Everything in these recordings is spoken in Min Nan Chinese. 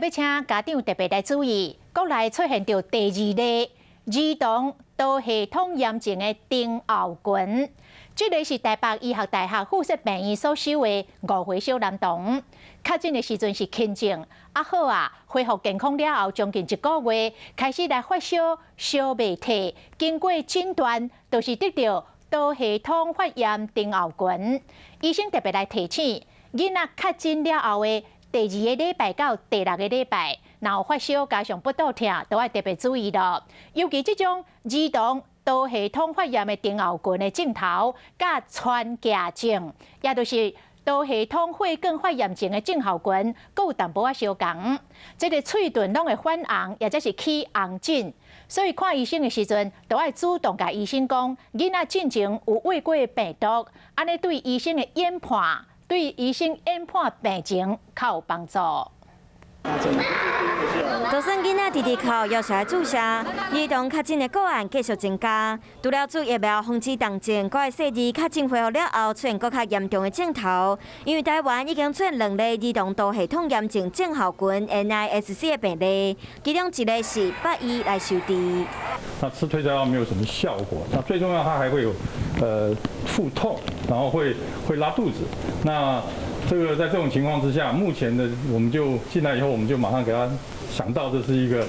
欲請家長特別來注意，國內出現著第二例兒童多系統炎症的症候群。這个是台北醫學大學附設病院所收的5歲小男童，確診的時陣是輕症，啊好啊，恢復健康了後，將近一個月開始來發燒，燒袂退，經過診斷，就是得著多系統發炎症候群。醫生特別來提醒，囡仔確診了後的第二个禮拜到第六个禮拜，若有發燒加上腹肚疼，都愛特別注意囉。尤其這種兒童多系統發炎的症候群的症頭，佮川崎症，也就是多系統血管發炎症的症候群，閣有淡薄仔相仝。這个喙唇攏會泛紅，抑者是起紅疹，所以看醫生的時陣，都愛主動共醫生講，囡仔進前有患過病毒，按呢對醫生的研判，對醫生研判病情較有幫助。就算囡仔直直哭，也是愛注射。兒童確診的個案繼續增加，除了注疫苗防止重症，閣會細膩確診恢復了後出現閣較嚴重的症頭。因為台灣已經出現兩例兒童多系統炎症症候群 NISC 的病例，其中一例是北醫來收治。那吃退燒藥沒有什麼效果，那最重要，它還會有腹痛，然後會拉肚子。那這個在這種情況之下，目前的我們就進來以後，我們就馬上給他想到這是一個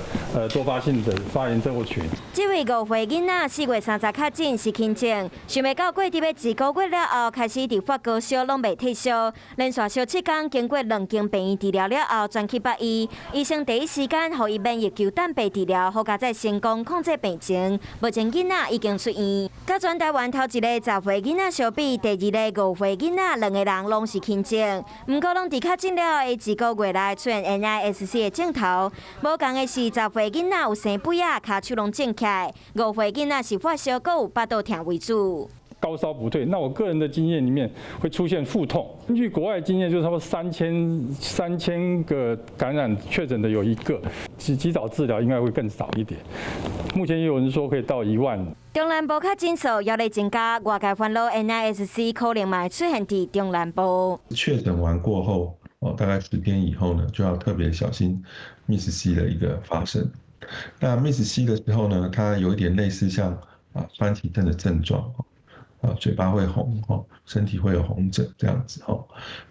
多發性的發炎症候群。這位5歲囡仔4月30確診是輕症，想袂到過佇欲一個月了後，開始佇發高燒，攏袂退燒，連續燒7工，經過兩間病院治療了後，轉去北醫，醫生第一時間予伊免疫球蛋白治療，好佳哉成功控制病情。目前囡仔已經出院。佮全台灣頭一个10歲囡仔相比，第二个5歲囡仔兩个人攏是輕症，毋過攏佇確診了後的一個月內出現 NISC 的症頭。無仝的是，10歲囡仔有生脛仔，跤手攏腫起來；5歲囡仔是發燒，閣有腹肚疼為主。高燒不退，那我個人的經驗裡面會出現腹痛。根據國外經驗，就是差不多3000個感染確診的有一個，及早治療應該會更少一點。目前也有人說可以到1萬。中南部確診數猶咧增加，外界煩惱 NISC 可能嘛會出現佇中南部。確診完過後，哦，大概10天以後呢，就要特別小心 MIS-C 的一個發生。那 MIS-C 的時候呢，它有一點類似像川崎症的症狀。啊，嘴巴會紅，哦，身體會有紅疹這樣子，吼，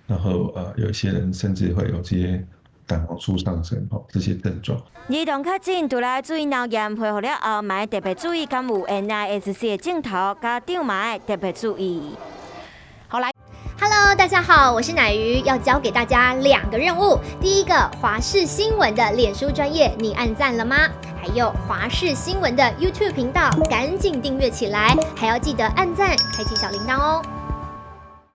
然後有一些人甚至會有這些膽黃素上升，吼，這些症狀。兒童確診除了注意腦炎恢復了後，嘛愛特別注意敢有 NISC 的症頭，家長嘛愛特別注意。好來，Hello，大家好，我是乃瑜，要交給大家兩個任務。第一個，華視新聞的臉書專頁，你按讚了嗎？還有華視新聞的 YouTube 頻道，趕緊訂閱起來，還要記得按讚、開啟小鈴鐺哦。